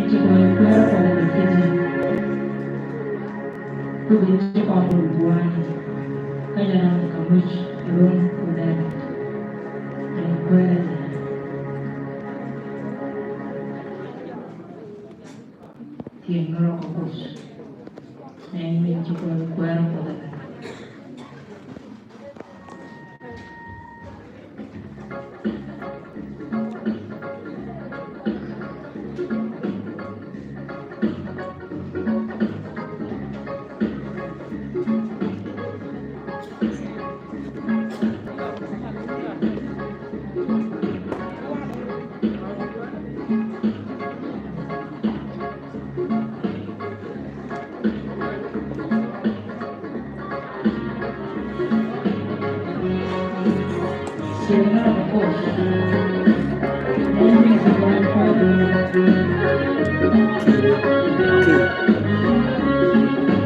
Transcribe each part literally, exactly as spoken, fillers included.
ci kɔn kuɛɛr kɔn kɛ ti. Ku bi ci kɔn run buani. Kä jɛ nɔn kɛ muc run ku dɛn. Jɛ kuɛɛr jɛ. Tiɛŋ rɔ kɛ Kuoth. Nɛn min ci kɔn kuɛɛr kɔn kɛ.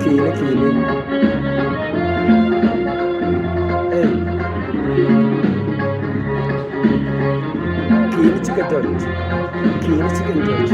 Ki̱i̱ni, ki̱i̱ni. Ey. Ki̱i̱ni cikɛ dɔ̱c. Ki̱i̱ni cikɛ dɔ̱c.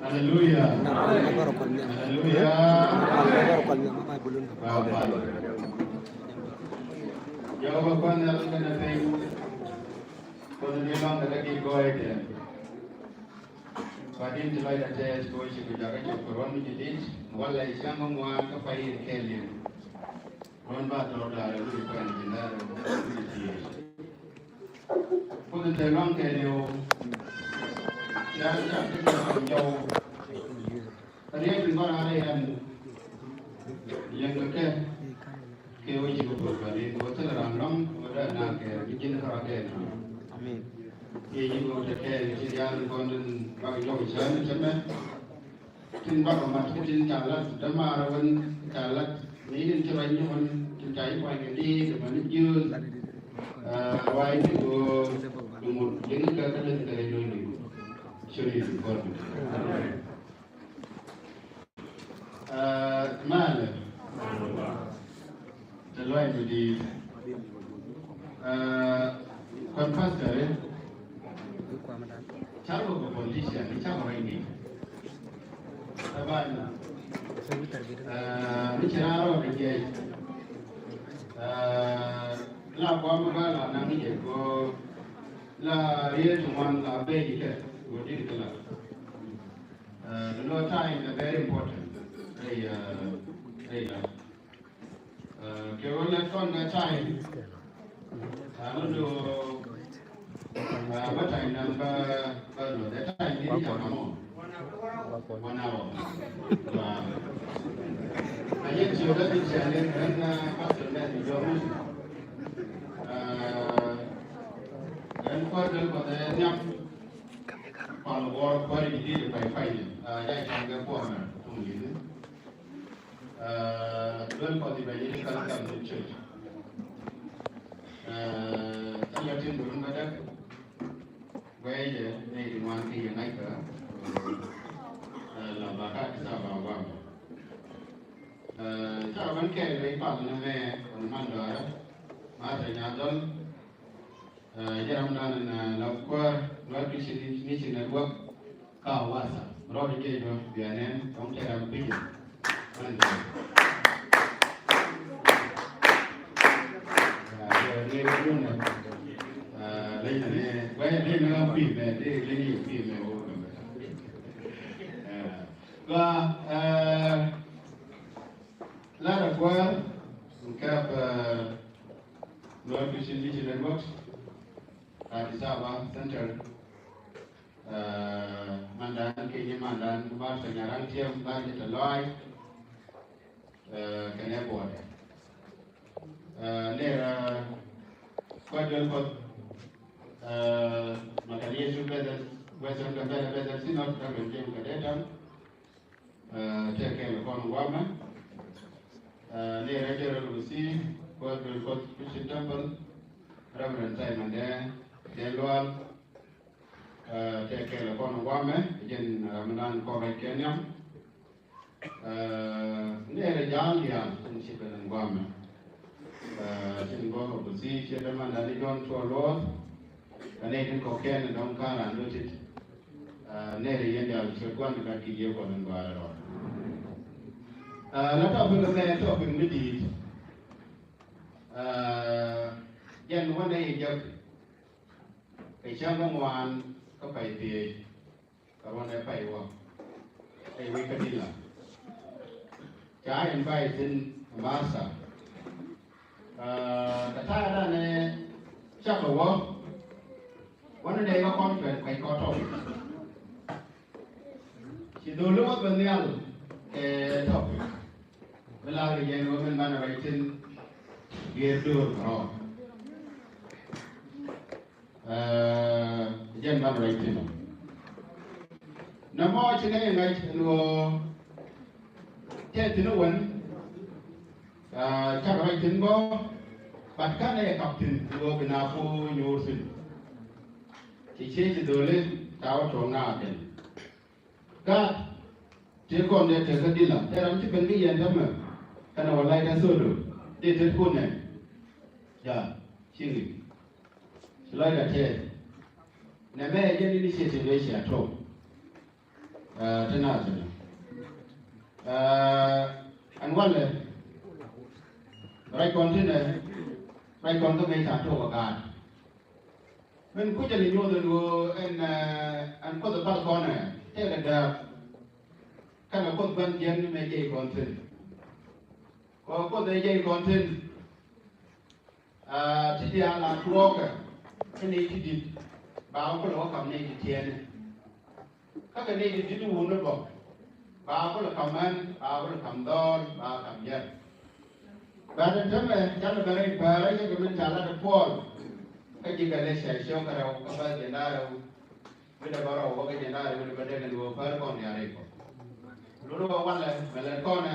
Haleluya. Haleluya. Baba. Jehova Kuan Nhial kɛnɛ piny. Kuoth ni lɔŋ kɛ kɛ gik gɔɔyɛ kɛ. Kuat in ti lɔcdä tɛth kɛ wä ci kɛ jakä cop kɛ ruɔ̱n mi ci dit. Walɛ cäŋ ŋuan kä pay in kɛɛliw. Ruɔ̱n ba tɔr da̱a̱r ɛ wuri kuɛn ji̱ da̱a̱r ɛ wuri ti. Kuoth in te lɔ̱ŋ kɛɛliw. Ca ca ti kɛ lɔ̱ŋ jɔw. Riet in kɔn a rɛy ɛn yɛn kɛ kɛ kɛ wä ci kɛ puɔth ba rin kɛ wä thilɛ ran lɔ̱ŋ kɛ wä dee na kɛ mi ji̱n kɛ rɔ kɛ na. Amen. Kɛ yi kɛ wä te kɛ ci diaal in kɔn in bak jɔk cɛ ni cɛ mɛ. Tin bak mat kä tin ca lat dämaar wän ca lat ni tin ci ruac ni wän tin ca yi kuany kɛ di kɛ mani jiöl. Ruac ni kɛ wä dumur ji̱n kɛ kɛ leth kɛ rɛy lo̱ny ni. Curi in kɔn. Ɛ, malɛ. Te luac mi di̱i̱t. Ɛ, kuan pastor, ɛ? Car wä kɛ politician, ni car wä rɛy ni. Taban, ɛ, mi ci ran rɔ kɛ jiɛc. Ɛ, la kuam ba la naŋ ni jɛ ko la riet wan la bɛ jɛ kɛ, ko dit kɛ la. Ɛ, you know, time is very important. Rɛy, ɛ, rɛy la. Ɛ, kɛ wä lɛ kɔn kɛ time. Aa, mi do, aa, bä ta̱ny nam bä, bä luɔth. Ɛ ta̱ny ni ni jam amɔ. One hour. Aa, a yɛn ciö dä bi cɛ ni ren, aa, pastor nɛ ni jɔm. Aa, ren kuäär däl kɔth ɛ nhiam. Pal wuɔr kuäär di di pay pay ni. Aa, ja cam kɛ kuäär mɛ tum ni ni. Aa, duel kɔth i̱ bɛ yet i̱ kal kam ni church. Aa, thilɛ tin duel ma däk. Guɛy jɛ nɛy ti ŋuan ki yɛ ŋa̱c kä. Aa, la ba ka ti sa ba guam. Aa, ca ban kɛɛl rɛy pal ni mɛ kɔn man dɔɔrä. Martha Nyadɔl. Aa, jɛ ram dan na la kuäär Nuer Christian Mission Network. Ka wasa rɔɔd jɛ jɔ bianɛn tɔŋ tɛ ram pijɛ. Aa, jɛ ni wä nuna. Aa, leny na ni wä jɛ ni wä kui̱ mɛ, ni leny ni kui̱ mɛ wä nuna. Aa, gua, aa, la da kuäär kap, aa, Nuer Christian Mission Network. Addis Ababa Center. Aa, mandan kɛ nyi mandan Martha Nyaraŋ Tiɛm, Martha Tɛlɔay, aa, kɛnɛ buɔdɛ. Aa, nɛy, aa, kuat duel kɔth, aa, Makan Yesu Bethel, Western Gambela Bethel Synod, Reverend James Kadetam. Aa, tëë kɛɛl kɔn guamɛ. Aa, nɛy rɛy General Overseer, kuat duel kɔth Christian Temple, Reverend Simon Dee, Dee Lual. Aa, tëë kɛɛl kɔn guamɛ, jɛn Ramadan kɔn rɛy kɛ nhiam. Aa, nɛy rɛy ja̱a̱l diaal tin ci ben guamɛ. Aa, tin bä Overseer, ci dämandan ni John Tuɔl Luɔth. Kä nɛy tin kɔ̱kiɛn dɔ̱ŋ ka̱n raan lutit. Aa, nɛy rɛy yɛn diaal ci gua̱n gat ki jiɛ kɔn in gɔaa rɔ. Aa, la topic mɛ topic mi di̱i̱t. Aa, jɛn wä nɛy jek kɛ cäŋ kä ŋuan kä pay thiec. Kä ruɔ̱n ɛ pay wä ɛ wi̱i̱ kä Dila. Ca invite thi̱n Martha. Aa, kɛ ta̱a̱ danɛ cakɛ wä. Wänɛ dee kä kɔn cuɛt kuec kɔ topic. Ci dholi wä bɛ nhial kɛ topic. Mi la̱r kɛ jɛn wä min banɛ rɛy thi̱n. Gier do̱r kɛ rɔɔd. Aa, jɛn ban rɛy thi̱n. Nɛ mɔ ci nɛ ŋa̱c ɛn ɣöö tɛ thi̱n wän. Aa, cak rɛy thi̱n bä. Bat kanɛ yɛ kap thi̱n ɛn ɣöö bi na ku nyuur thi̱n. Ci ciec ci dholi ca wä tuɔ̱ŋ na kɛn. Gaat tëë kɔn dee tekä Dila, tëë ram ci ben mi yɛn tämɛ. Kɛnɛ wä lay tɛ sodo dee tet kun nɛ. Ja, ci ri ci lɔcda tëë. Nɛ mɛ ɛ jɛn initiative ëë cia tok. Aa, te na thinɛ. Aa, ɛn walɛ ruac kɔn tinɛ, ruac kɔn kä mëë ca tok ɛ gaat. Min kucä ni nyuɔth ɛn ɣöö ɛn, ɛ, ɛn Kuoth ɛ pal kɔn ɛ tëëkɛ dääk. Kɛnɛ Kuoth gua̱n jiäkni mëë jiɛc kɔn thi̱n. Kɛ Kuoth ɛ jiɛc kɔn thi̱n. Aa, ti diaal a tuɔɔkɛ kä nɛy ti di̱t ba wä kulɛ wä ka̱m nɛy ti tiɛɛni. Kä kɛ nɛy ti di̱t wun ni bä ba kulɛ ka̱m män, ba kulɛ ka̱m dhɔl, ba ka̱m yär. Bɛ ti tämɛ canɛ bɛ rɛy päärä yɛ kɛ min ca lat ɛ Puɔl. Kä ji̱ Galatia ciökä rɛw kä bäth jiɛn da̱ŋ rɛw. Wi̱cdɛ bä rɛw wä kä jiɛn da̱ŋ rɛw wi̱cdɛ bä dee kɛ ni wä päär kɔn diaal rɛy kɔ. Luni wä walɛ mɛ lɛt kɔnɛ.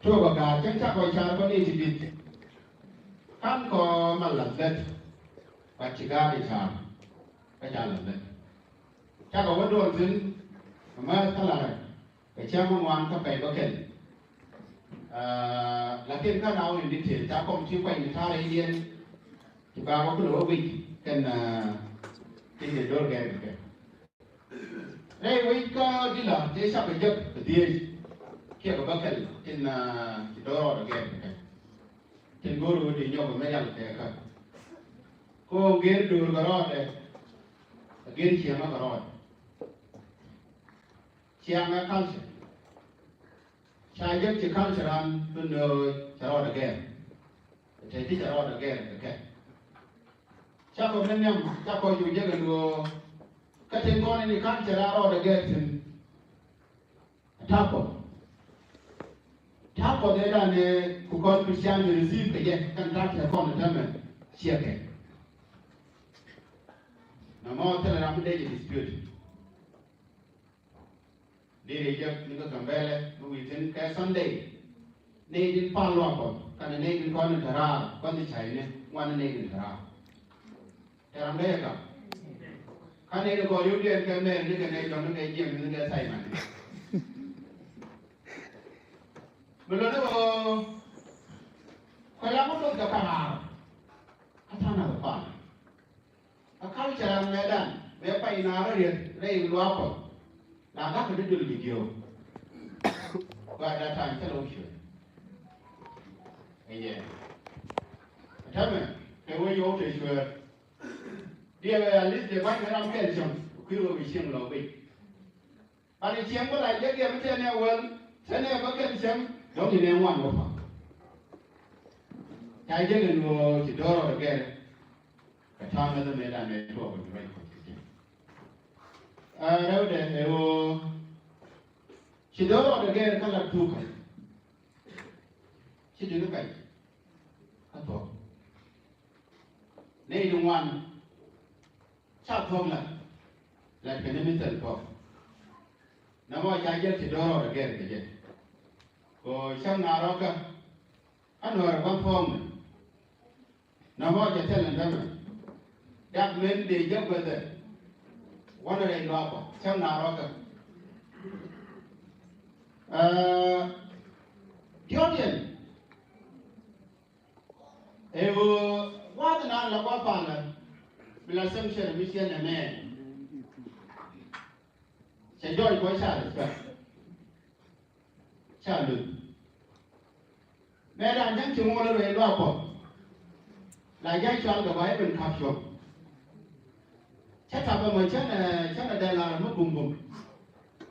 Tuɔɔk ɛ ga̱a̱c cäŋ cakɔ ca̱r bä ni ti di̱t. Ka̱n kɔ mal lath lät. Bat ci ga̱a̱c i̱ ca̱r kä ca lath lät. Cakɔ wä duɔl thi̱n. Mɛ kä la̱rɛ kɛ cäŋ ŋuan kä pɛy bä kɛl. Aa, lakin kä na wä in detail ca kɔm ci kuany ni ta̱rɛ idiɛn. Ci ba wä kulɛ wä wi̱c kɛn, aa, tin de do̱r gɛr kɛ. Rɛy wec kä Dila tëë cakɛ jek kɛ dhieec kiɛ kɛ bäkɛl tin, aa, ci do̱r rɔɔdɛ gɛr kɛ kɛ. Tin go̱o̱r wä ti nyɔk mɛ yal kɛ kä. Ko ger do̱r kɛ rɔɔdɛ. Ger ciɛŋä kɛ rɔɔdɛ. Ciaŋ ɛ culture. Ca jek ci culture an bi nööc cɛ rɔɔdɛ gɛr. Te ti ca rɔɔdɛ gɛr kɛ kɛ. Cakɔ mi niam cakɔ cu jek ɛn ɣöö kä tin kɔn in i̱ ka̱n cɛ la rɔɔdɛ gɛr thi̱n. Ta̱a̱ Kuɔth. Ta̱a̱ Kuɔth ëë dan ëë ku kɔn Christian receive kɛ jɛ kɛn ta̱a̱ tɛ kɔn ɛ tämɛ ciɛ kɛ. Nɔmɔ thilɛ ram mi dee jɛ dispute. Dee rɛy jek ni kä Gambɛlɛ mi wi̱i̱ thi̱n kɛ Sunday. Nɛy tin pal luaak Kuɔth kɛnɛ nɛy tin kɔn in te raar kɔn in cayni ŋuan nɛy tin te raar. Tɛ ram dee jɛ gam. Kä nɛy tin kɔn yio̱w diɛn kɛ mɛr ni kɛ nɛy jɔ̱ŋ ni kɛ jiɛm ni kɛ Simon. Mi lo̱ni ɣöö kuɛ la mi lo̱th kɛ kɛ raar. Kä tha̱a̱ŋ nath kɔn. Kä culture mɛtdan mëë pay naar rɔ riet rɛy luaak Kuɔth. La gak kɛ ti dul bi jiök. But that time cä lɛ wä cuɛ. Amen. Tämɛ kɛ wee yio̱w te cuɛ. Diɛ wee at least dee ba̱ny ram kɛn cäŋ kui̱ wee bi cieŋ lɔ guic. But cieŋ bä la jek yɛ mi tɛn ɛ wäl tɛn ɛ bä kɛn cäŋ dɔ̱ŋ in ɛ ŋuan wä pa̱k. Ca jek in ɣöö ci do̱r ɔ gɛr. Kɛ ta̱a̱ ŋäthä mëëdan ëë tuɔɔk kɛ rɛy Kuɔth kɛ jɛ. Aa, rɛwdɛ ëë ɣöö ci do̱r rɔɔdɛ gɛɛr kä lat tuukä. Ci di̱t ni kac kä thuɔ̱k. Nɛy ti ŋuan ca thuɔ̱k lat, lat kɛ ni mi thil thuɔ̱k. Nɔmɔ ca jek ci do̱r rɔɔdɛ gɛɛr kɛ jɛ. Kɛ ɣöö cäŋ na rɔ̱kä. Kä Nuäär ɛ gua̱n thuɔ̱ɔ̱ŋni. Nɔmɔ cɛ thil ɛn tämɛ. Dak men dee jek guäthɛ. Wänɛ rɛy luaak Kuɔth cäŋ na rɔ̱kä. Aa, diɔ̱ɔ̱kdiɛn ɛ ɣöö gua̱a̱th ɛnan la gua̱a̱th palä mi la cäŋ cɛ rɛ mi ciɛ nɛmɛ. Cɛ jɔɔc kuɔc ca respect. Ca luth. Mëë dan cäŋ ci ŋuɔl rɛy luaak Kuɔth. La ja̱c cual kɛ ba i̱ ben kap cuɔ̱ŋ. Cä tap ɛmɔ cänɛ, cänɛ dee lar mi bumbum.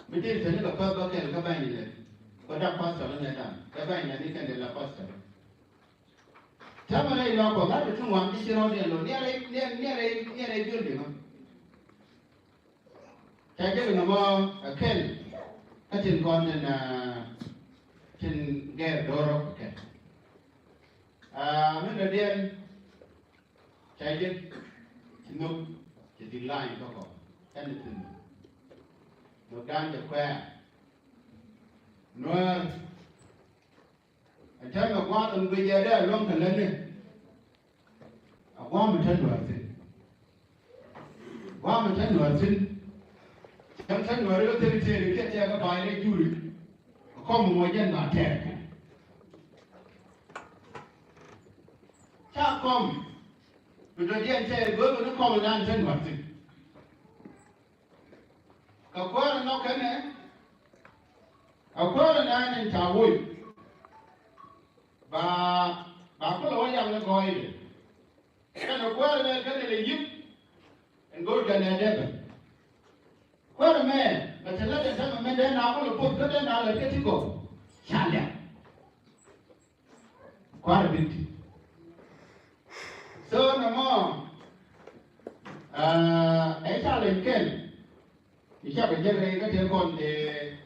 Mi dee teni kɛ päth bä kɛl kä bany lɛ. Kɛ dak pastor ni ŋɛ dan kɛ bany lɛ ni kɛn dee la pastor. Täämɛ rɛy luaak Kuɔth lar bi ti ŋuan ti ci rɔɔdiɛn lo̱ niɛrɛ, niɛrɛ, niɛrɛ, niɛrɛ building ɔ. Ca jek nɔmɔ ɛ kɛl kä tin kɔn tin, aa, tin gɛr do̱r ɔ kɛ kɛl. Aa, min dɔ̱diɛn ca jek ci nhök ci decline kä kɔ kɛn ni thi̱n. Nhökdan cɛ kuɛɛr. Nuäär. Ɛn täämɛ gua̱a̱th ɛn guic ɛ dee ɛlɔ̱ŋ kɛ lätni. A gua̱a̱th mi te Nuäär thi̱n. Gua̱a̱th mi te Nuäär thi̱n. Cäŋ te Nuäär i̱ ɣä thil tiëëri kiɛ tiɛɛk kä ba̱a̱y rɛy juri. A kɔm mɔ jɛn ba tɛɛr. Ca kɔm. Bi dɔ̱diɛn tɛɛr go̱o̱r kɛ ni kɔm ɛnan te Nuäär thi̱n. Kɛ kuäärä nhɔk kɛnɛ, a kuäärä naan in ca woc. Ba, ba kulɛ wä yaŋ ni gɔɔydɛ. Kɛnɛ kuäärä naan kɛnɛ lɛ yi̱k. In go̱o̱r kɛnɛ dee bɛ. Kuäärä mɛ, bɛ te lät in tämɛ mɛn dee na kulɛ puɔth kä dee na lät kä ti gɔw. Ca liak. Kua̱r bit. So nɔmɔ, aa, ɛ challenge kɛl. I̱ cakɔ jek rɛy kä tëë kɔn tëë,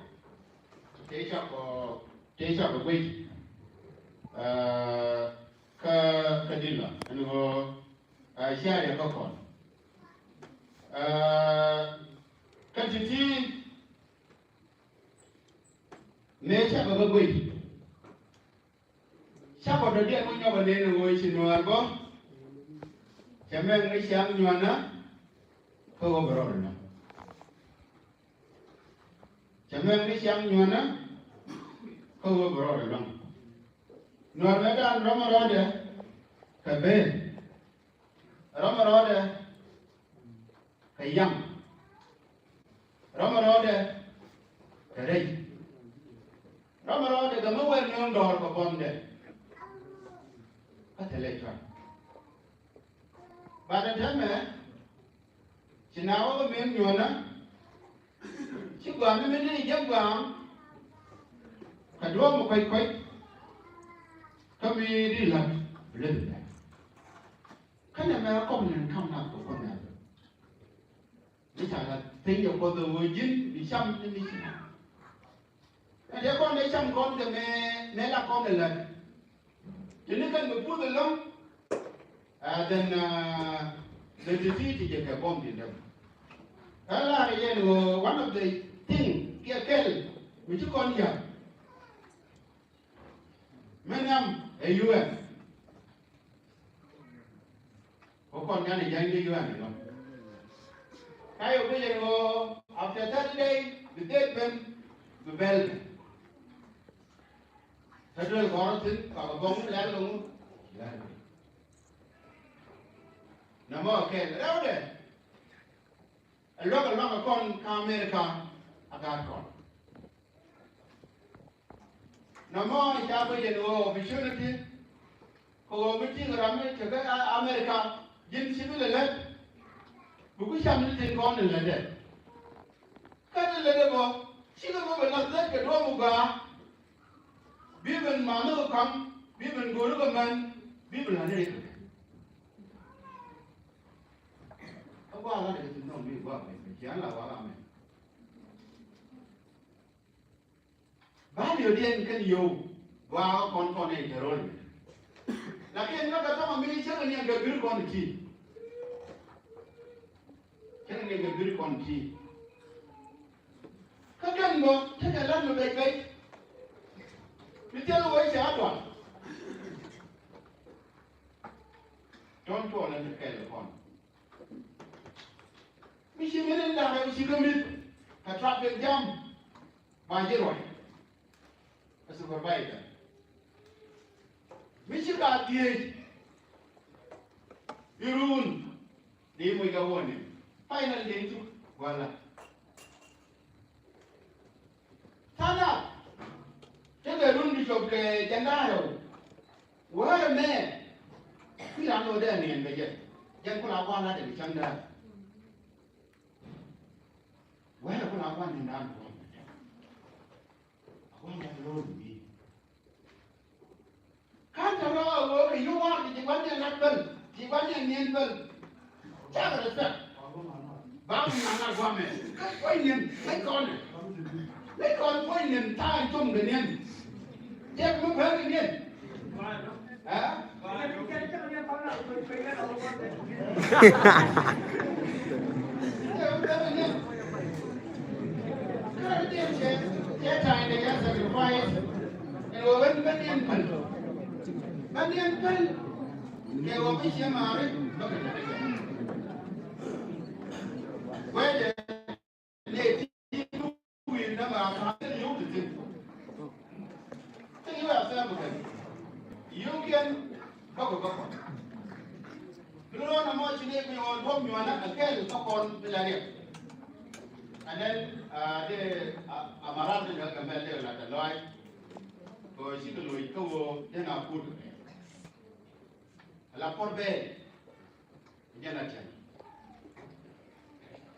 tëë cakɔ, tëë cakɔ guic. Aa, kä, kä dila ɛn ɣöö, aa, cia riɛk kä kɔn. Aa, kä ti̱ti̱ mëë cakɔ kä guic. Cakɔ dɔ̱diɛn mi nyɔk ɛ nɛn ɛ ɣöö ci Nuäär bä. Cɛ mɛk ni ciaŋ nyuanä kä ɣöö bɛ rɔɔdɛ lɔ̱ŋ. Cɛ mɛk ni ciaŋ nyuanä kä ɣöö bɛ rɔɔdɛ lɔ̱ŋ. Nuäär mɛ dan rɔmɔ rɔɔdɛ kɛ ben. Rɔmɔ rɔɔdɛ kɛ yaŋ. Rɔmɔ rɔɔdɛ kɛ rɛy. Rɔmɔ rɔɔdɛ kɛ mi wɛl nööŋ dɔɔr kɛ buɔ̱mdɛ. Kä thilɛ cuat. Bat ɛ täämɛ ci na wä kɛ mëë nyuɔnä. Ci gua̱a̱m mi mi ni jɛ gua̱a̱m. Kɛ duɔ̱ɔ̱p mi kuec kuec. Kä mi di la̱t bi lät bɛ. Kä nɛmɛ kɔm ni kam na kɛ kɔn nɛ. Mi ca la thiec jɛ Kuɔth ɛ ɣöö ji̱n bi cam ni mi ci na. Ɛ dee kɔn dee cam kɔn kɛ mɛ, mɛ la kɔn ɛ lät. Ti ni kɛn mi puth ɛlɔ̱ŋ. Ɛ then, ɛ then ti ti ti jɛ kɛ buɔ̱m ti däm. Ɛ la rɛ yɛn ɣöö one of the thing kiɛ kɛl mi ci kɔn ya̱r. Min nhiam ɛ U N. Kä kɔn nyan ɛ jäny di U N ɛlɔ̱ŋ. Ka yɛ guic ɛn ɣöö after thirty day bi dee ben bi bɛl ben. Kä duel kɔn rɔ thi̱n kɔakɛ bɔŋ lɛl kɛ ŋu? Lɛl kɛ. Nɔmɔ kɛl rɛwdɛ. Ɛ luäk ɛ luäk ɛ kɔn kä America a gaat kɔn. Nɔmɔ ca guic ɛn ɣöö opportunity kɛ ɣöö mi ti̱i̱ ram mi tekɛ America ji̱n ci bi lɛ lät. Bi ku cam ni tin kɔn in lätdɛ. Kä ni lätdɛ bä cikɛ bä bɛ lath lät kɛ duɔ̱ɔ̱p mi gɔaa. Bi ben ma̱a̱n ni kɛ ka̱m, bi ben go̱o̱r ni kɛ män, bi ben la̱t ni kɛ kɛ. Kä gua̱a̱th la̱t kɛ tin nɔm bi gua̱a̱th ben kɛ cian la wa̱a̱ amɛn. Value diɛn kɛn yio̱w gɔaa kɔn kɔn in te ro̱l. Lakin kä kɛ tɔmɔ mi cä kɛ niɛn kɛ bir kɔn ti. Cä kɛ niɛn kɛ bir kɔn ti. Kä kɛn bä tekɛ lat mi bɛc bɛc. Mi thil wee cɛ a dual. Tɔn tuɔɔl ɛn te kɛl kɔn. Mi ci mi rin da̱ŋ rɛw ci kä mi̱th kɛ traffic jam. Ba ji̱ ruac. A supervisor. Mi ci ka dhieec. Irun. Di muc ka wä ni. Final di cuk wala. Tha̱a̱ŋ tekɛ run ti cop kɛ jɛn da̱a̱n rɛw. Wee mɛ. Kui̱ ram ni wä dee niɛn kɛ jɛ. Jɛn ku la gua̱a̱r la dee bi cäŋ da̱a̱n. Wee ku la gua̱a̱r niɛn da̱a̱n kɛ jɛ. A gua̱a̱r la dee run bi. Ka̱n tɔ̱ rɔ a ɣöö kɛ yio̱w wa̱a̱ kɛ ji̱ gua̱n yɛn lat bäl, ji̱ gua̱n yɛn niɛn bäl. Cakɛ respect. Ba mi na ŋa̱r gua̱mɛ. Kä puɔ̱ny niɛn, ŋäc kɔn ɛ. Ŋäc kɔn puɔ̱ny niɛn ta̱a̱ in com kɛ niɛn. Jɛk mi bäär kɛ niɛn. Ɛ? Kɛ ɣöö bi ciɛ maari bä kɛ tɛ̈th. Wecɛ ni ti wi̱i̱ nɛmɛ a ka̱n yio̱w ti thi̱n. Ti yio̱w a thɛm kɛ yio̱wkiɛn bä kɛ bä kɔn. Bi rɔɔn ɛmɔ ci ni mi ɣöö duɔ̱p nyuɔ̱nä ɛ kɛl kä kɔn bi la riɛk. And then, uh, dee, uh, amarat ni ɣä kɛ mɛl dee la kɛ lɔac. Kɛ ɣöö cikɛ loc kä ɣöö dee na kut kɛ mɛl. Ala puɔ̱t bɛɛl. Jɛn a tiɛn.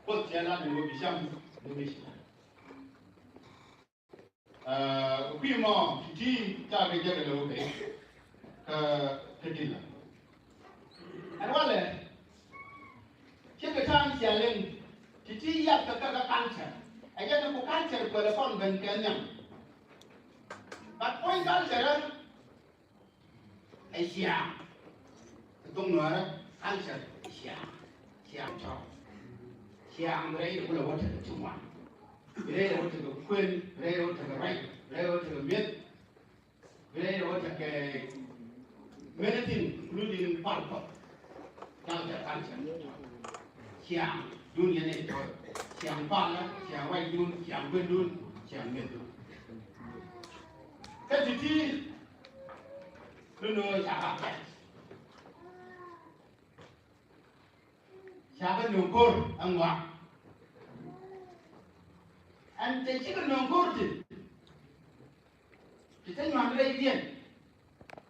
Puɔth cɛ la ni wä bi cam ni mi ci. Aa, kui̱ mɔ ti ti ta kɛ jɛ kɛ lo̱w kɛ. Kä, kä dila. Ɛn walɛ. Cɛ kɛ ta̱a̱n cia leŋ. Ti ti yap kɛ kɛ kɛ culture. Ɛ jɛ ni ku culture kuɛlɛ kɔn ben kɛ nhiam. But puɔ̱ny culture, ɛ ciaŋ. Kɛ thok Nuäärä culture ɛ ciaŋ. Ciaŋ tɔ̱. Ciaŋ bi rɛy rɛ wä lɛ wä tekɛ ti ŋuan. Bi rɛy rɛ wä tekɛ kuën, bi rɛy rɛ wä tekɛ ruac, bi rɛy rɛ wä tekɛ mi̱eth, bi rɛy rɛ wä tekɛ many things, including pal pal. Culture, culture. Ciaŋ dun yɛn ɛ tɔ̱. Ciaŋ palä, ciaŋ ruacdun, ciaŋ guetdun, ciaŋ mi̱ethdun. Kä ti̱ti̱, kä nöö ca ka pɛt. Ca ka nöŋ ko̱r ɛŋɔak. Ɛn cɛ cikɛ nöŋ ko̱r ti. Ti te nyuan rɛydiɛn.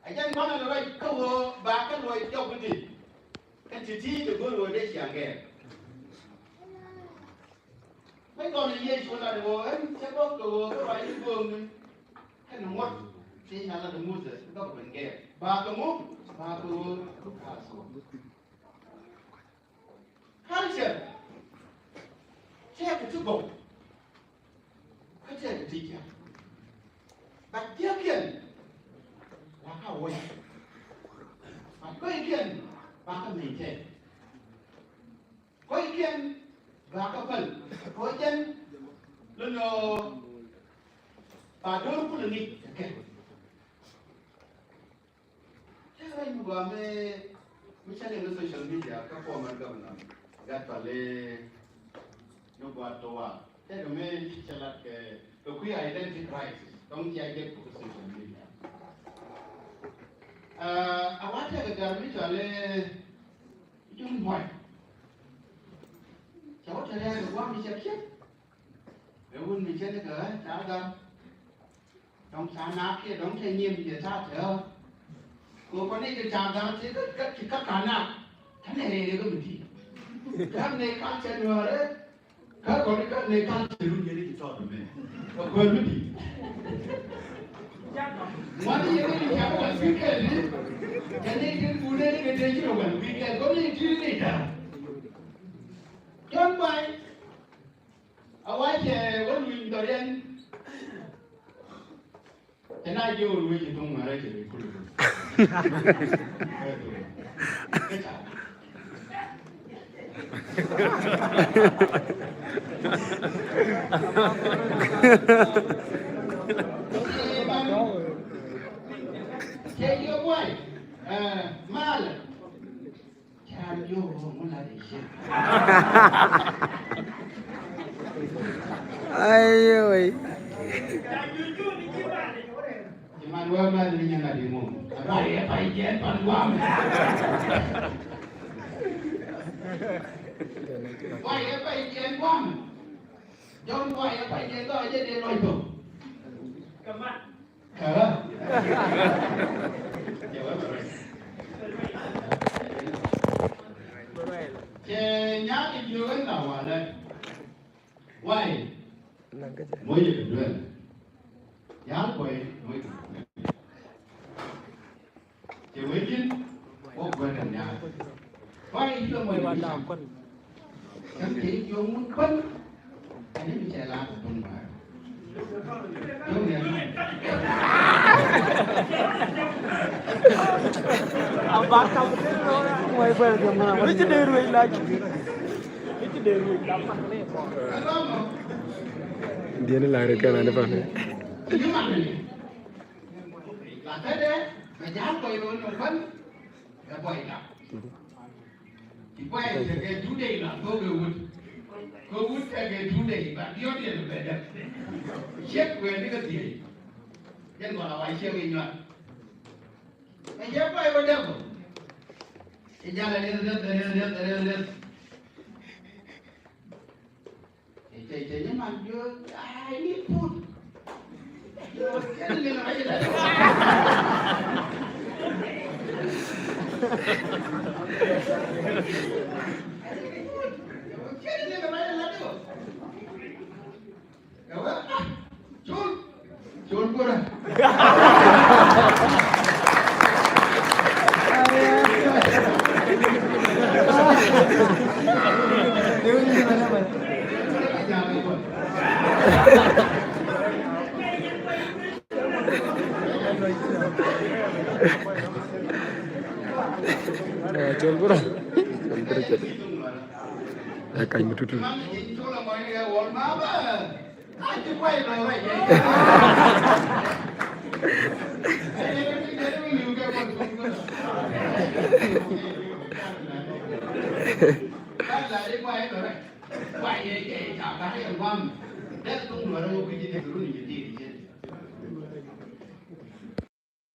A jɛn kɔn a lɛ ruac kä ɣöö ba kä luɔc jɔk kä ti. Kä ti̱ti̱ ti go̱o̱r ɣöö dee ciaŋ gɛɛr. Mëë kɔn a Yecu lat ɣöö ɛn cɛ bä kɛ ɣöö kä ruac i̱ gööŋni. Kɛn ŋuɔ̱t ti ca lat ɛ Moses bä kɛ ben gɛɛr. Ba kɛ ŋu? Ba kɛ ɣöö culture. Tëëkɛ ti gɔw. Kä tëëkɛ ti jiäk. Ba jiäkiɛn ba kä wec. Ba kɔ̱kiɛn ba kä maintain. Kɔ̱kiɛn ba kä päl. Kɔ̱kiɛn lɔ nɔ ba do̱r kulɛ ŋi̱c kɛ kɛ. Tëë rɛy mi gɔaa mi, mi cä liŋ social media kä former governor Gat Pale ni gɔaa tɔwa. Tëë kɛ mi cä lat kɛ, kɛ kui̱ identity crisis. Tɔŋ cia jek kɛ social media. Ah, a wa tëë kɛ gar mi cɔal i̱ John Boy. Cɛ wä te rɛɛ kɛ guam mi cɛ kiɛt. Ɛ wun mi cɛ ni kɛ ɣä ca gar. Dɔ̱ŋ ca nak kiɛ dɔ̱ŋ te nyin yɛ ta̱a̱ te ɣä. Kɛ kɔn ni kɛ ca gar te kä, kä, kä ka nak. Kä nɛ rɛy rɛy kä mi ti. Kä nɛ kal cɛ nuɔrɛ. Kä kɔn ni kä nɛ kal cɛ run yɛ ni ci tɔt mɛ. Kɛ kuɛl mi ti. Ŋuan yɛ ni ca wal weekend ni. Kɛ ni tin ku nɛ ni kɛ te ci wal weekend. Kɔn ni ti ni ta. John Boy. A wa cɛ wä luny dɔriɛn. Cɛ na jiɛ wä luny ci thuŋ ŋa̱rä cɛ luny kulu. Cɛ jiɛ buay. Ɛ, mal. Ai, oi. Iman wee mɛn ni nyɛ ŋa̱t imɔ. Aba yɛ pa ijiɛn pan guam. Wa yɛ pa ijiɛn guam. Jɔn wa yɛ pa ijiɛn dɔ jɛ de lɔc tho. Kɛ ɣä. Cɛ nyaak in jiök ɛn la walɛ. Why? Moc yɛ kɛ duel. Ya̱a̱l kuɔy moc kɛ duel. Cɛ wee ji̱n wä guɛ̈t kɛ nyaak. Why in jiök moc kɛ duel? Cäŋ kɛ jiök mun kuän. Ɛn ni mi cɛ la̱a̱t kɛ pun ba̱a̱r. Jiök ni ɛn. Rich dee ruec lac. Rich dee ruec lac. Diɛn la ri kɛn ani pan. La tɛdɛ mɛ ja̱a̱l kɔc ro̱o̱n ni kuän. Kɛ buay la. Ti buay tekɛ two day la thok kɛ wut. Kɛ wut tekɛ two day ba diɔt yɛn bɛ dɛp. Ciek wee ni kɛ thiec. Jɛn kɔn a wa ciek inyuat. Ɛ jɛ buay bä dɛp. Inyalɛ rieth rieth rieth rieth rieth. Cɛ, cɛ, cɛ nyɛ man jiök, "I need food." Kɛn ni lɛ rɛy lɛ. Kɛn ni lɛ rɛy lɛ. Ɛ wee, ah, Col. Col Gura. Col Gura. Col Gura cɛ. Ɛ kany mi tutu.